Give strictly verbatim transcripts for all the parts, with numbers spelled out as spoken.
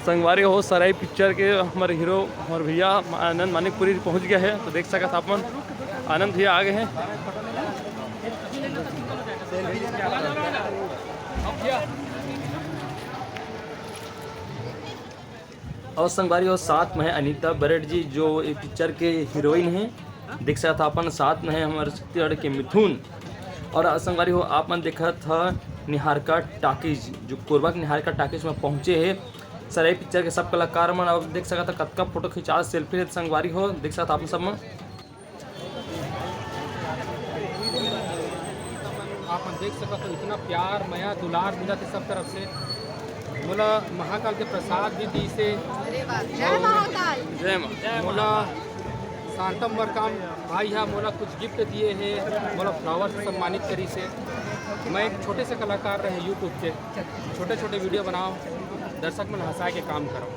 संगवारी हो, सराय पिक्चर के हमर हीरो, हमर भैया आनंद मानिकपुरी पहुंच गया है। तो देख सकत आप मन, आनंद भैया आ गए हैं। और संगवारी हो, साथ में है अनीता बरट जी, जो ये पिक्चर के हीरोइन है। देख सकत आप मन, साथ में है हमर छत्तीसगढ़ के मिथुन। और संगवारी हो, आप मन देखत ह निहारिका टाकीज, जो कोरबा के निहारिका टाकीज में पहुंचे है सराय पिक्चर के सब कलाकार मन। और देख सकत ह कतका फोटो खिंचात, सेल्फी लेत संगवारी हो, देख सकत आप मन सब मन। आप मन देख सकत हो, इतना प्यार, मया, दुलार मिलत हे सब तरफ से। मोला महाकाल के प्रसाद भी दी से। अरे वाह, जय महाकाल। जय माँ। मोला शांतम मरकाम भाई हा मोला कुछ गिफ्ट दिए हे, मोला फ्लावर से सम्मानित करी से। मैं एक छोटे से कलाकार रहे YouTube के, छोटे छोटे वीडियो बनाओ, दर्शक मन हंसाए के काम करो।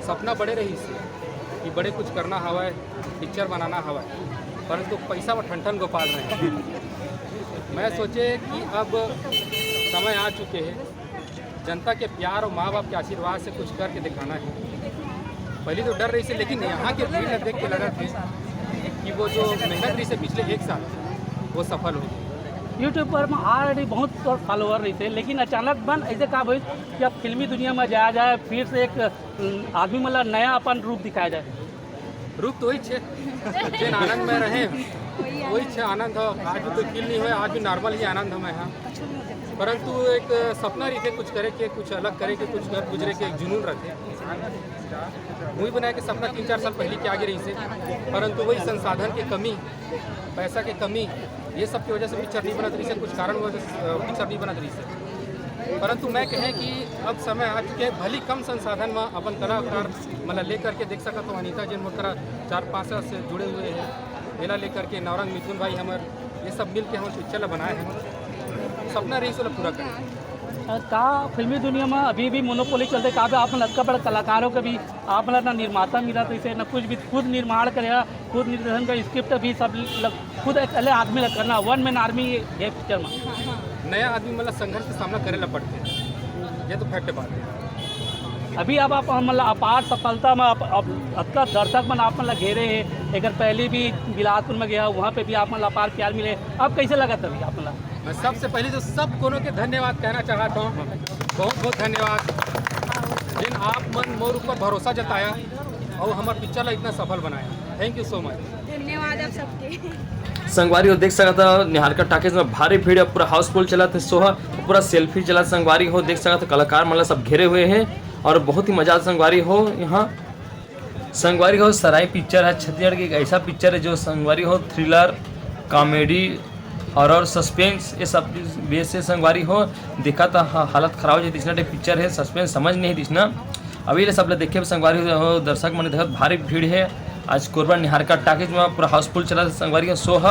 सपना बड़े रहिस कि बड़े कुछ करना हवय, पिक्चर बनाना हवय, परंतु पैसा बर ठन ठन गोपाल रहे। मैं सोचे कि अब समय आ चुके हे, जनता के प्यार और माँ बाप के आशीर्वाद से कुछ करके दिखाना है। पहले तो डर रहिस हे, लेकिन यहाँ के भीड़ ला देख के लगत हे कि वो जो मेहनत रहिस हे पिछले एक साल, वो सफल हो गई। YouTube पर में already बहुत तोर follower रहिस हे, लेकिन अचानक बन ऐसे का भइस कि अब फिल्मी दुनिया में जाया जाए, फिर से एक, अम, आदमी मतलब नया अपन रूप दिखाया जाए? रूप तो वही छे, जेन आनंद में रहे, वही छे आनंद हो। आज भी कोई फील नहीं हुआ, आज भी नॉर्मल ही आनंद हमें यहाँ। परंतु एक सपना रहिथे कुछ करे के, कुछ अलग करे के, कुछ घर गुजरे के एक जुनून रहिथे। मूवी बनाए के सपना तीन चार साल पहले के आगे रहिस हे, परंतु वही संसाधन के कमी, पैसा के कमी, ये सब की वजह से पिक्चर नहीं बनत रहिस हे, कुछ कारण वजह से, अ, पिक्चर नहीं बनत रहिस हे। परंतु मैं कहे कि अब समय आ चुके हे, भली कम संसाधन में अपन कलाकार मतलब लेकर के देख सकत हो। अनीता जी मोर करा चार पाँच साल से जुड़े हुए हैं, मेला लेकर के नवरंग मिथुन भाई हमर, ये सब मिल के हम पिक्चर ला बनाए हैं। सपना रहिस ओला पूरा करें। अ, का फिल्मी दुनिया में अभी भी मोनोपोली चलथे? का भी आप मन अतका बड़ा कलाकारों के भी आप मन ला ना निर्माता मिलत रहिस हे, ना कुछ भी खुद निर्माण करे, खुद निर्देशन का, स्क्रिप्ट भी सब ल-, खुद अकेले आदमी ला करना, one man army ये पिक्चर में। नया आदमी मतलब संघर्ष के सामना करे ला पड़थे, ये तो फैक्ट बात है। अभी अब आप मतलब अपार सफलता में आप, अब अतका दर्शक मन आप मन ला घेरे हे, एकर पहले भी बिलासपुर में गया, वहाँ पे भी आप मन ला अपार प्यार मिले, अब कैसे लगत अभी आप मन ला? मैं सबसे पहले तो सब कोनो के धन्यवाद कहना चाहता हूँ, बहुत बहुत धन्यवाद, जिन आप मन मोर ऊपर भरोसा जताया और हमर पिक्चर ला इतना सफल बनाया। Thank you so much। धन्यवाद आप सबके। संगवारी हो, देख सकत ह निहारिका टॉकीज में भारी भीड़ हे, पूरा हाउसफुल चलत हे शो ह, पूरा सेल्फी चलत। संगवारी हो, देख सकत ह कलाकार मन ला सब घेरे हुए हैं और बहुत ही मजा आता संगवारी हो यहाँ। संगवारी हो, सराय पिक्चर ह छत्तीसगढ़ के एक ऐसा पिक्चर हे जो संगवारी हो थ्रिलर, कॉमेडी, हॉरर, सस्पेंस, ये सब बेस हे संगवारी हो। देखत ह हालत खराब हो जाए, तइसना टाइप पिक्चर हे, सस्पेंस समझ नहीं तइसना। अभी ले सब ले देखे संगवारी हो, दर्शक मन देखत भारी भीड़ हे। आज कोरबा निहारिका टॉकीज में पूरा हाउसफुल चलत हे संगवारी हो शो ह।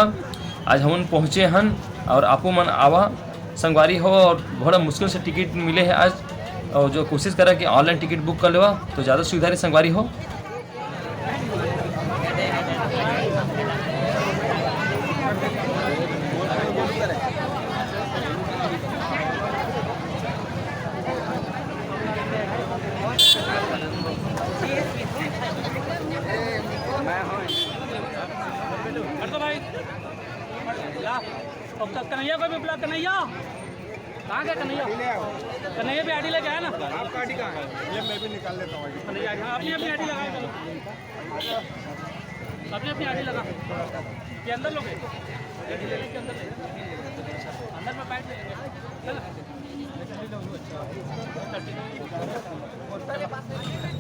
आज हमन पहुँचे हन और आपो मन आवा संगवारी हो, और बड़ा मुश्किल से टिकट मिले हे आज, और जो कोशिश करा कि ऑनलाइन टिकट बुक कर लेवा तो ज़्यादा सुविधा रही संगवारी हो। कर दो भाई। ला, अब तक कन्हैया को भी बुला, कन्हैया। कहाँ गया कन्हैया? कन्हैया भी आईडी लेके आया ना। आपका आईडी कहाँ है? ये मैं भी निकाल लेता हूँ आईडी। कन्हैया आईडी, हाँ, अपनी अपनी आईडी लगाओ, चलो। अपनी अपनी आईडी लगा। ये अंदर लोग हैं। ये अंदर ले। अंदर में बैठ के लेंगे। चलो।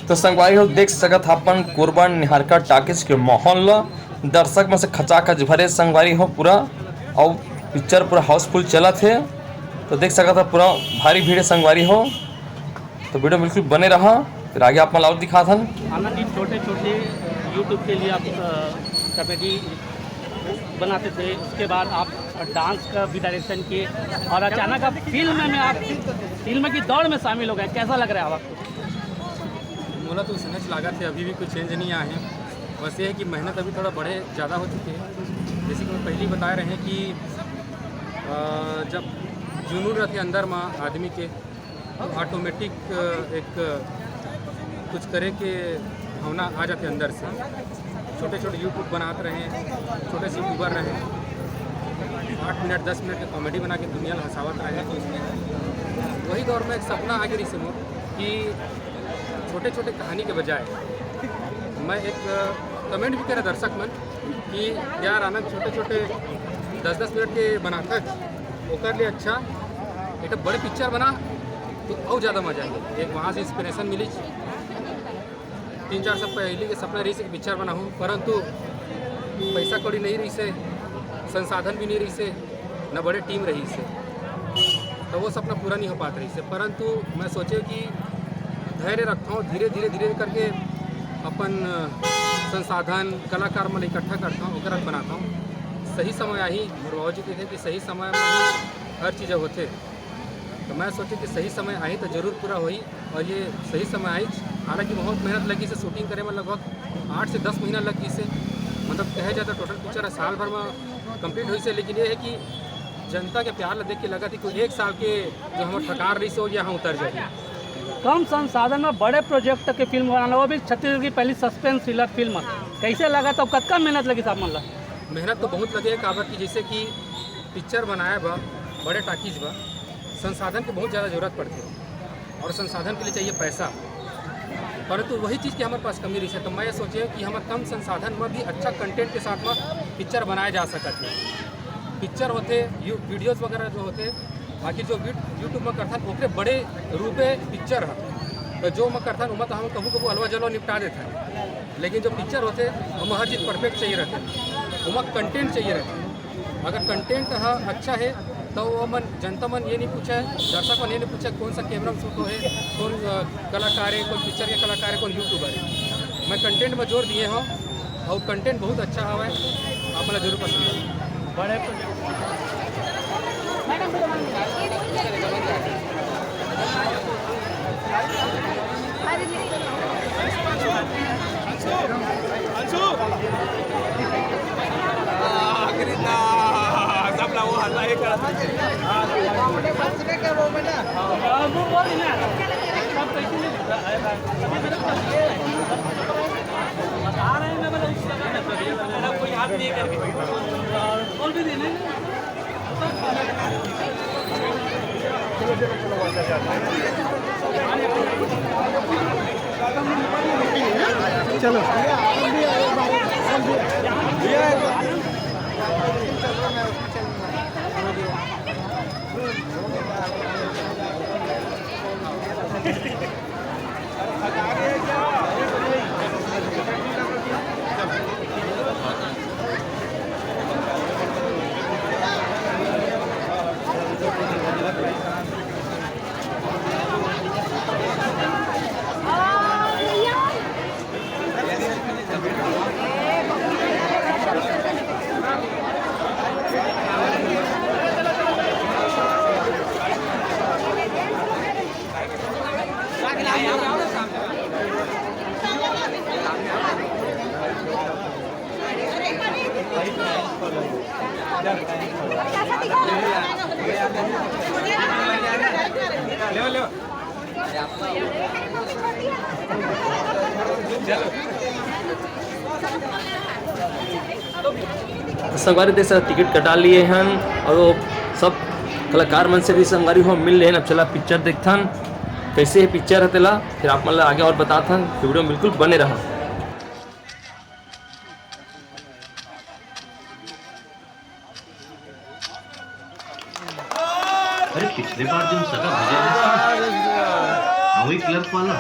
तो संगवारी हो, देख सकत ह अपन कोरबा निहारिका टॉकीज के माहौल ला। दर्शक मन से खचाखच भरे संगवारी हो पूरा, अउ पिक्चर पूरा हाउसफुल चलत हे। तो देख सकत ह पूरा भारी भीड़ हे संगवारी हो। तो वीडियो बिल्कुल बने रहा, फिर आगे आप मन ला और दिखात हन। हालांकि छोटे छोटे YouTube के लिए आप, अ, कॉमेडी बनाते थे, उसके बाद आप डांस का भी डायरेक्शन किए और अचानक आप फिल्म में, आप फिल्म की दौड़ में शामिल हो गए, कैसा लग रहा है आपको? मोला तो उसने लागत हे, अभी भी कुछ चेंज नहीं आया है। बस ये है कि मेहनत अभी थोड़ा बढ़े, ज़्यादा हो चुके हैं। जैसे कि मैं पहले ही बताए रहे हैं कि, अ, जब जुनून रहते अंदर में आदमी के, तो ऑटोमेटिक, अ, एक, अ, कुछ करे के भावना आ जाथे अंदर से। छोटे छोटे यूट्यूब बनात रहे, छोटे से यूट्यूबर रहे, आठ मिनट दस मिनट के कॉमेडी बना के दुनिया ला हंसावत रहे। वही दौर में एक सपना आगे रहिस मोर कि छोटे छोटे कहानी के बजाय मैं एक कमेंट भी करे दर्शक मन कि यार आनंद छोटे छोटे दस दस मिनट के बनाथस, ओकर ले अच्छा एक बड़े पिक्चर बना तो अउ ज़्यादा मजा आही। एक वहाँ से इंस्पिरेशन मिली, तीन चार साल पहले के सपना रहिस कि पिक्चर बनाहूँ, परंतु पैसा कौड़ी नहीं रहिस हे, संसाधन भी नहीं रहिस हे, न बड़े टीम रहिस हे, तो वो सपना पूरा नहीं हो पात रहिस हे। परंतु मैं सोचे कि धैर्य रखता हूँ, धीरे धीरे धीरे करके अपन अ, संसाधन कलाकार मन इकट्ठा करता हूँ, ओकरा बनाता हूँ। सही समय आही, मोर बाबूजी कहिथे कि सही समय में ही हर चीज़ होथे। तो मैं सोचे कि सही समय आही तो जरूर पूरा होही, और ये सही समय आई। हालांकि बहुत मेहनत लगिस हे शूटिंग करे में, लगभग आठ से दस महीना लग गिस हे। मतलब कहे जाए तो टोटल पिक्चर साल भर में कंप्लीट होइस हे, लेकिन ये है कि जनता के प्यार ला देख के लगा थी कि एक साल के जो हमर थकान रहिस हे वो यहाँ उतर जाही। कम संसाधन में बड़े प्रोजेक्ट के फिल्म बनाना, वो भी छत्तीसगढ़ की पहली सस्पेंस थ्रिलर फिल्म। कैसे लगा तो कतका मेहनत लगिस आप मन ला? मेहनत तो बहुत लगे, काबर कि जैसे कि पिक्चर बनाए बर बड़े टाकीज बर संसाधन के बहुत ज़्यादा जरूरत पड़थे और संसाधन के लिए चाहिए पैसा। परंतु वही चीज़ की हमारे पास कमी रहिस हे, तो मैं ये सोचे कि हमर कम संसाधन में भी अच्छा कंटेंट के साथ में पिक्चर बनाए जा सकत हे। पिक्चर होथे, यू वीडियोज़ वगैरह जो होथे, बाकी जो वी- यूट्यूब में करथन ओकरे बड़े रूपे पिक्चर ह। तो जो मैं करथन ओमा तो हम कभू कभू अलवा जलवा निपटा देथन, लेकिन जो पिक्चर होथे ओमा हर चीज़ परफेक्ट चाहिए रहथे, ओमा कंटेंट चाहिए रहथे। अगर कंटेंट ह अच्छा है तो वो मन, जनता मन ये नहीं पूछे, दर्शक मन ये नहीं पूछे कौन सा कैमरा में शूट हो है, कौन अ, कलाकार है, कौन पिक्चर के कलाकार है, कौन यूट्यूबर है। मैं कंटेंट में जोर दिए हूँ और कंटेंट बहुत अच्छा हवा है, आप लोग जरूर पसंद है। बड़े चलो। संगवारी, देख सकत हव टिकट कटा लिए हन और वो सब कलाकार मन से भी संगवारी हो मिल लेन। अब चला पिक्चर देखथन, कैसे है पिक्चर है तेला, फिर आप मन ला आगे और बताथन। तो वीडियो में बिल्कुल बने रहा। अरे, पिछले बार जो सगा भेजे रहे थे, वही क्लर्क वाला।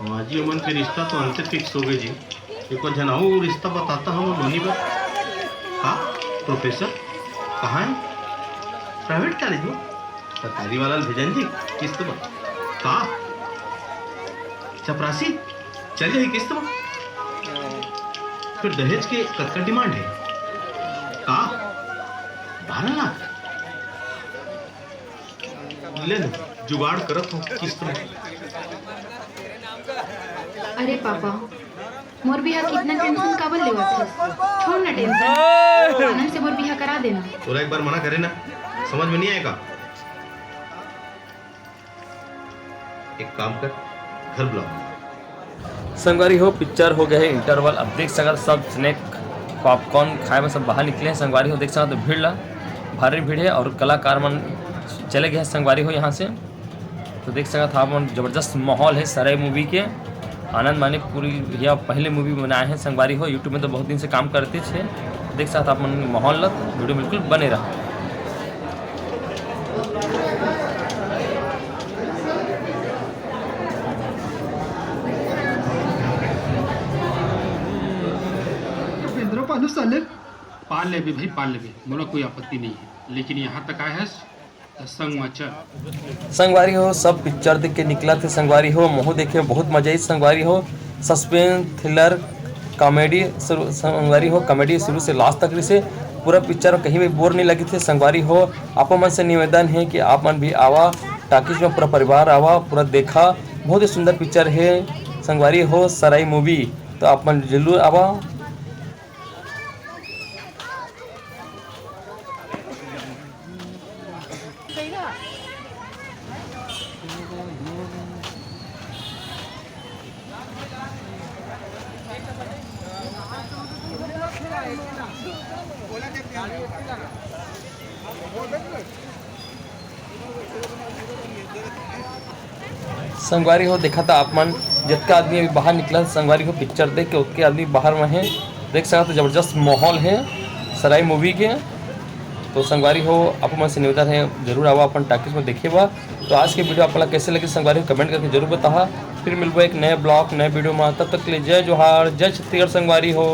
हाँ जी, ओमन के रिश्ता तो अंते फिक्स हो गए जी। एक झन अउ रिश्ता बताता हम नोनी बर। का? प्रोफेसर? कहाँ है? प्राइवेट कॉलेज में? सरकारी वाला ल भेजन जी, किस्त में। का? चपरासी? चल जाही किस्त में। फिर दहेज के कतका डिमांड है? का? बारह लाख? ले ले, जुगाड़ करत हूँ किस्त में। अरे पापा, मोर बिहा के इतना टेंशन काबर लेवत हस? छोड़ ना टेंशन, आनंद से मोर बिहा करा देना। तोला एक बार मना करे ना, समझ में नहीं आएगा। एक काम कर, घर बुला मुझे। संगवारी हो, पिक्चर हो गए है इंटरवल। अब देख सकत सब स्नैक, पॉपकॉर्न खाए में सब बाहर निकले हैं। संगवारी हो, देख सकत भीड़ ला, भारी भीड़ है और कलाकार मन चले गए हैं संगवारी हो यहाँ से। तो देख सकत आप मन, जबरदस्त माहौल है सराय मूवी के। आनंद माने पूरी, यह पहले मूवी बनाए हैं संगवारी हो। यूट्यूब में तो बहुत दिन से काम करते थे। देख सकत आप मन माहौल ला, वीडियो बिल्कुल बने रहा। बेंद्रा पालू साले। पाल लेबे भाई, पाल लेबे, मोला कोई आपत्ति नहीं है, लेकिन यहाँ तक आए हस त संग मा चल। संगवारी हो, सब पिक्चर देख के निकला थे संगवारी हो। महू देखे, बहुत मजा आई संगवारी हो। सस्पेंस, थ्रिलर, कॉमेडी, संगवारी हो, कॉमेडी शुरू से लास्ट तक से पूरा पिक्चर कहीं भी बोर नहीं लगी थे संगवारी हो। आप मन से निवेदन है कि आप मन भी आवा टाकीज में, पूरा परिवार आवा, पूरा देखा। बहुत ही सुंदर पिक्चर है संगवारी हो, सराय मूवी। तो आप मन जरूर आवा। संगवारी हो, देखा था आप मन, जितका आदमी अभी बाहर निकला संगवारी हो, पिक्चर देख के उतके आदमी बाहर में है। देख सकत हो, जबरदस्त माहौल है सराय मूवी के। तो संगवारी हो, आप मन से निवेदन है, जरूर आवा अपन टाकीज में देखे बा। तो आज के वीडियो आप मन ला कैसे लगे संगवारी हो, कमेंट करके जरूर बताहा। फिर मिलबो एक नए ब्लॉग, नए वीडियो में। तब तक के लिए जय जोहार, जय छत्तीसगढ़ संगवारी हो।